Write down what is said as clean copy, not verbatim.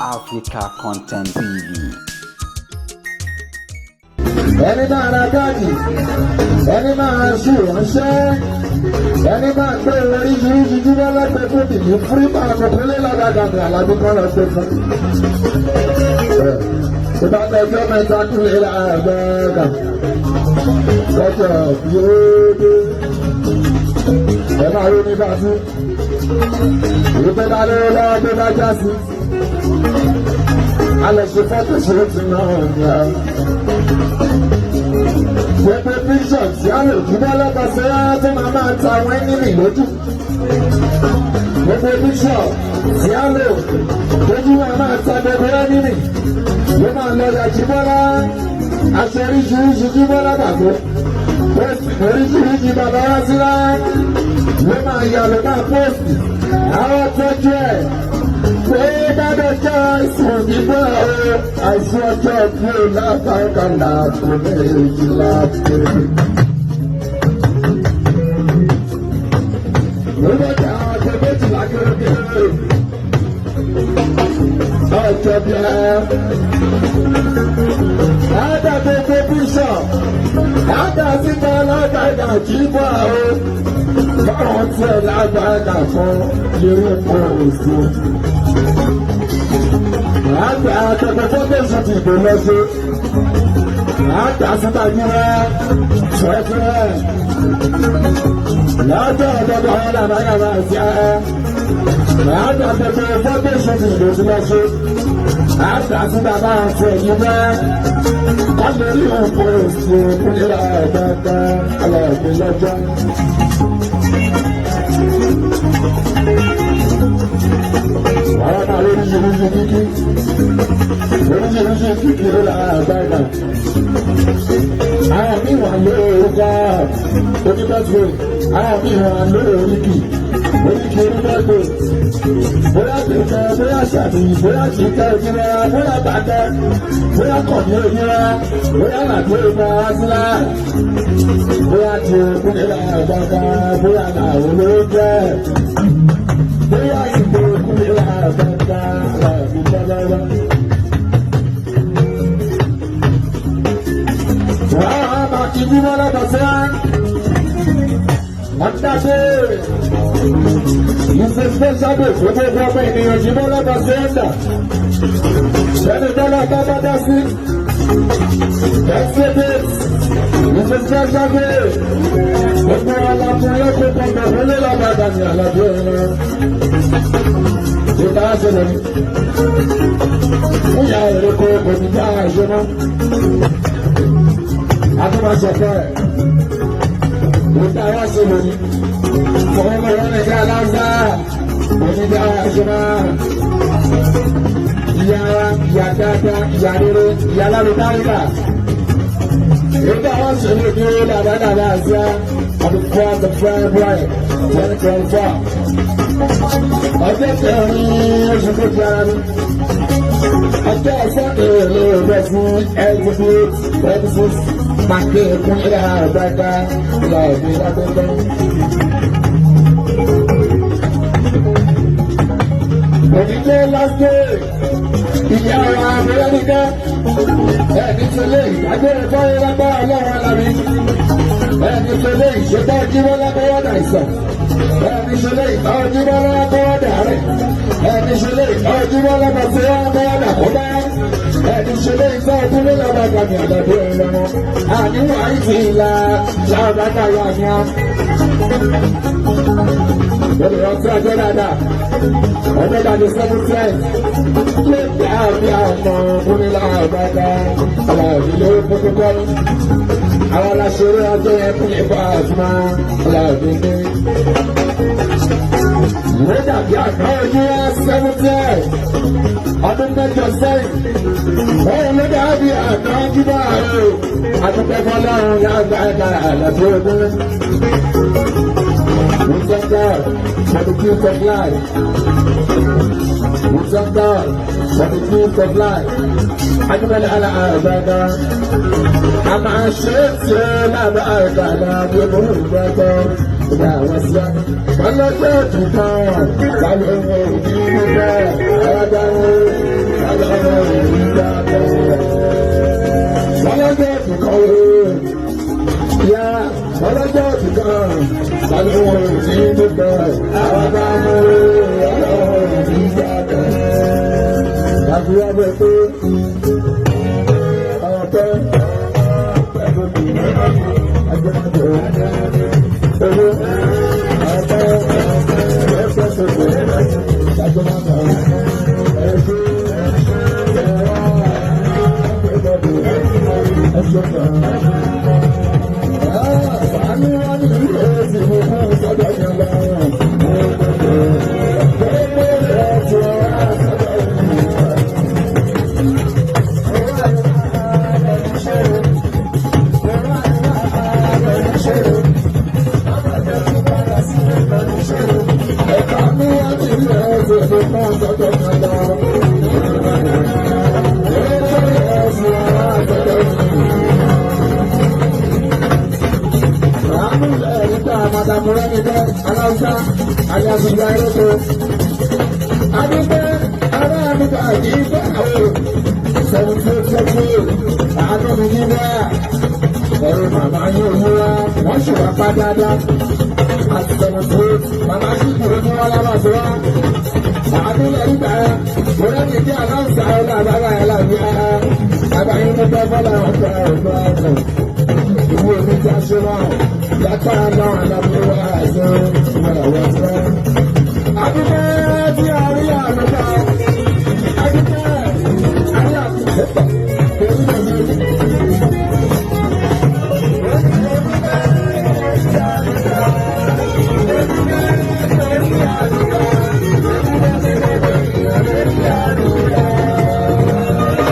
Africa Content TV. Ẹni máa ra káàdì, ẹni máa ṣe ìránṣẹ́, ẹni máa gbé oríṣiríṣi jíjẹ́ lọ́gbẹ̀ẹ́ fún bìbí fúrí máa kó kúlé lọ́gàgàmì àlàbí kan lọ gbé fún. Ìbátan ọjọ́ 3 kúlé làgbàgà lọ́jọ́ bí ó dé. Ẹ máa rí ní bàtú. Ìpè bá lówó lọ́wọ́ tó bá já sí. A lè ṣe fọ́tò ṣe é ti náà ní ọ. Gbogbo píṣọ̀ tí a lè jùbọ́ lọ́kọ̀ọ́sẹ́ tó máa máa ta àwọn ẹ́nìmì lójú. Gbogbo píṣọ̀ tí a lè lójú máa máa ta gbogbo ẹ́nìmì. Ló máa lọ ya jùbọ́lá. Aṣọ oríṣiríṣi jùbọ́lá bàtó. Oríṣiríṣi bàbá wá sílá. Ló máa yà ló máa pọ́ọ̀sì. Àwọn tọ́jú ẹ̀. Pé bá dọjọ́ àìsàn gbígbọ́ o, àìsàn ọjọ́ bí o lábàkàlà kò ní èjìlá péré. Lọ́dọ̀ àgọ́ 12 kéré. Ọjọ́ bí ẹ. Àdá gbogbo bíṣọ̀, àdá síta lágbàdà jíbọ̀ o. Báwọn tiẹ̀ lágbàdà fún yẹrẹ fún òsì. Àgbà àtẹ̀kọ́ fọ́tẹ̀sì ti ìbò lọ́sẹ̀. Àgbà síta yíra fẹ́fẹ́. Lọ́jọ́ ọ̀dọ́dọ̀ àwọn làbáyàbá àti ẹ̀. Àgbà àtẹ̀kọ́ fọ́tẹ̀sì ti ìbò sí lọ́sẹ̀. Àgbà síta bá ń fẹ́ yí bẹ́. Kọ́lé rí òkú òsì kúlẹ̀ àgbàgbà aláàbí lọ́jọ́. Àwọn náà lóríṣiríṣi kíkí. Oríṣiríṣi kíkí ló lára àgbàgbà. Àwọn míì wà lórúkọ oníbẹ̀tẹ̀. Àwọn míì wà lóríkì. Oríkì oníbẹ̀tẹ̀. Bóyá kìkẹ́, bóyá ṣàbí, bóyá kìkẹ́ òjìrá, bóyá bàtẹ́, bóyá kọ̀ọ̀dé òjìrá, bóyá làdé ìgbà wásílá. Bóyá ti kúnlẹ̀ àgbàgbà, bóyá làwọn ló jẹ́. Bóyá ìgbò kúnlẹ̀ àgbàgbà, làbí bàbá. Wàá máa kí bí wọ́n lọ́dọ̀ sí á. Wọ́n dáṣe. Ìṣe special day fún gbogbo ọmọ ènìyàn jí bọ́ lọ́dọ̀ sí ẹ̀dà. Ẹni tọ́lá bá bá dá sí. Exhibit. Ìṣe special day. Gbogbo alákùnrin kó kọ̀ọ̀kan wọlé lábàdà ní àlàbí ẹ̀rọ. Ìta ṣẹlẹ̀ ní. Fún ìyá èrè kó kò ní bá àṣẹ mọ́. Àtúbọ̀ṣẹ̀fẹ̀. Ìta wá ṣe lónìí. Fún ọmọ wọn ní ká lásà. Òní bá àṣẹ mọ́. Ìyá wa, ìyá dáadáa, ìyá rere, ìyá lálùbáríkà. Ìta wá ṣe lónìí dáadáa àṣẹ. On the 4th of February, 2024. Ọjọ́ kẹrin oṣù kejì ara mi. Ọjọ́ Sunday ló bẹ̀ sí exhibit 36 Màkì ìkúnlẹ̀ àgbàgbà ìyá ẹ̀mí lágbègbè. Òní jẹ́ last day. Ìyá wa Amẹ́ríkà. Ẹni tó lé ìdágbére fáyé lágbára Ọlọ́run alábí. Ẹni tó lé ìṣètò jíwọ́ lágbára dàìsàn. Ẹni tó lé ìtọ́ jíwọ́ lágbára dàrẹ́. Ẹni tó lé ìtọ́ jíwọ́ lágbára dàkóbá. Ẹni tó lé ìtọ́ jíwọ́ lágbára ní àdàdo ẹ̀rọ. Àníwọ̀ àìsí ìlà làbàkà yà ní a. Olùrántí ọjọ́ dáadáa. Ọjọ́ dáadáa 7th. Lé bí ọmọ onílà àgbàgbà aláàbí ló kókó kọ́. Àwọn aláṣẹ́rẹ́ ọjọ́ yẹn kún ìbá àtúmọ̀ aláàbí ní. Ìwé dàbí àgbá ojú wa 7th. Ọdún 8 sẹ́yìn. Òun ló dàbí àgbá ojú bá o. Àdúpẹ́ fọlọ́run lágbàdà àlàbí ogún. We thank God for the gift of life. We thank God for the gift of life. Adúmọ̀lẹ́ aláàbàdà. A máa ṣe é tí ó lábẹ́ àgbàlá bí ó mú ìgbàgbọ́. Ìgbà àwọn sí á. Wọ́n lọ́jọ́ òtún kan. Báwo ni òbí ń bẹ̀? Alágbára. Ọlọ́jọ́ òbí kan o. Yá ọlọ́jọ́ òbí kan. Sáré wọn ò ní dúpẹ́. Àwọn bá mú ọlọ́run ní gbàgbẹ́. Tàbí wá bẹ pé ọ̀pẹ agbẹ́mọ̀tò owó ọ̀pẹ ẹ̀fẹ́ ṣoṣo agbẹ́mọ̀tò ẹ̀ṣẹ́ ẹ̀rọ ẹ̀ṣọ́ kan. Àánú wá ní ìlú ẹ̀sìn mú fún sọ́dọ̀ yẹn lọ́wọ́. Gbogbo ẹ̀ tí wọ́n wá sọ́dọ̀ yẹn lọ́wọ́. Ẹ̀rọ màmá yóò múra, wọ́n sì wá pa dáadáa. Àti 78, màmá sì kúrò ní wọn lábàá tó wá. Àdúrà ìgbà wọ́n ti jẹ́ aláǹsà ọ̀la àbára ẹ̀ láàbí ara. Bàbá yín mú bẹ́ẹ̀ fọ́lá ọ̀gá ọ̀gá ọ̀gá. Ìwé omi ti aṣọ náà, yàtọ̀ náà àlàbí wa àṣọ ìwà ìwà ìwà. Àdúgbò tí a rí àná.